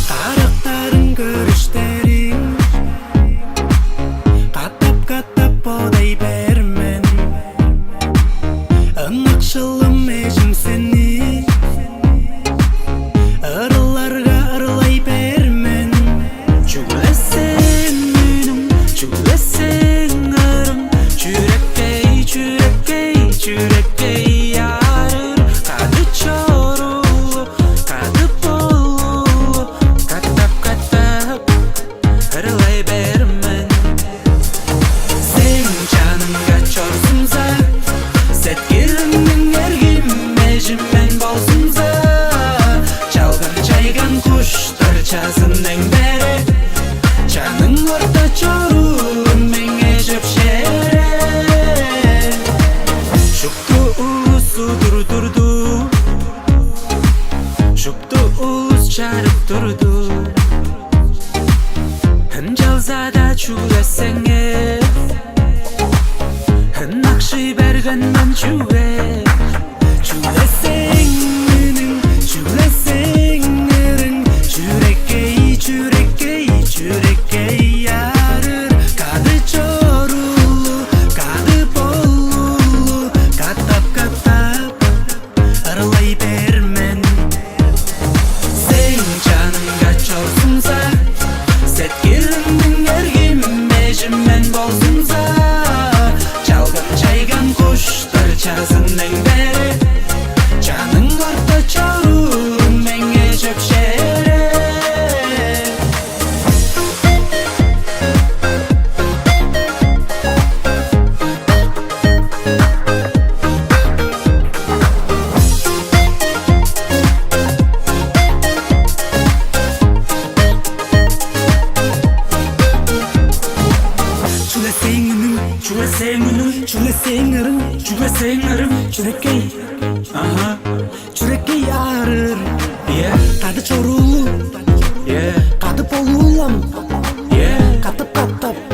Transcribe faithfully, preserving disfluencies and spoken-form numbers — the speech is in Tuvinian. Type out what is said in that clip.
Карактарың, көрүштериң катап-катап бодай бээр мен. Ынакшылым эжим сени ырларга ырлай бээр мен. Чүгле сен үнүң, чүгле сен ырың, чүреккей, чүреккей, чүреккей арыр. Кады чоруулу, кады болуулу, катап-катап ырлай бээр мен. Сен чанымга чорзумза, сеткилимниң эргим эжим мен болзумза, чалган-чайган куштар чазын эңдере, чаның орта чоруун меңээ чөпшээре. Шупту улус удур турду, шупту улус чарып турду. Ынчалза-даа чүгле сеңээ ынакшый берген мен чүве. Чүгле сен үнүң, чүгле сен ырың, чүреккей, чүреккей, чүреккей арыр. Кады чоруулу, кады болуулу, катап-катап ырлай бээр мен. Сен чанымга чорзумза, сеткилимниң эргим эжим мен болзумза, чалган-чайган куштар чазын эңдере, чаның орта чоруун меңээ чөпшээре. Чүгле сээң үнүң, чүгле сээң үнүң, чүгле сээң ырың, чүгле сээң ырың, чүрекей. Аха. Чүрекей арыр. Е. Кады чоруулу. Е. Кады болуулам. Е. Катап-катап.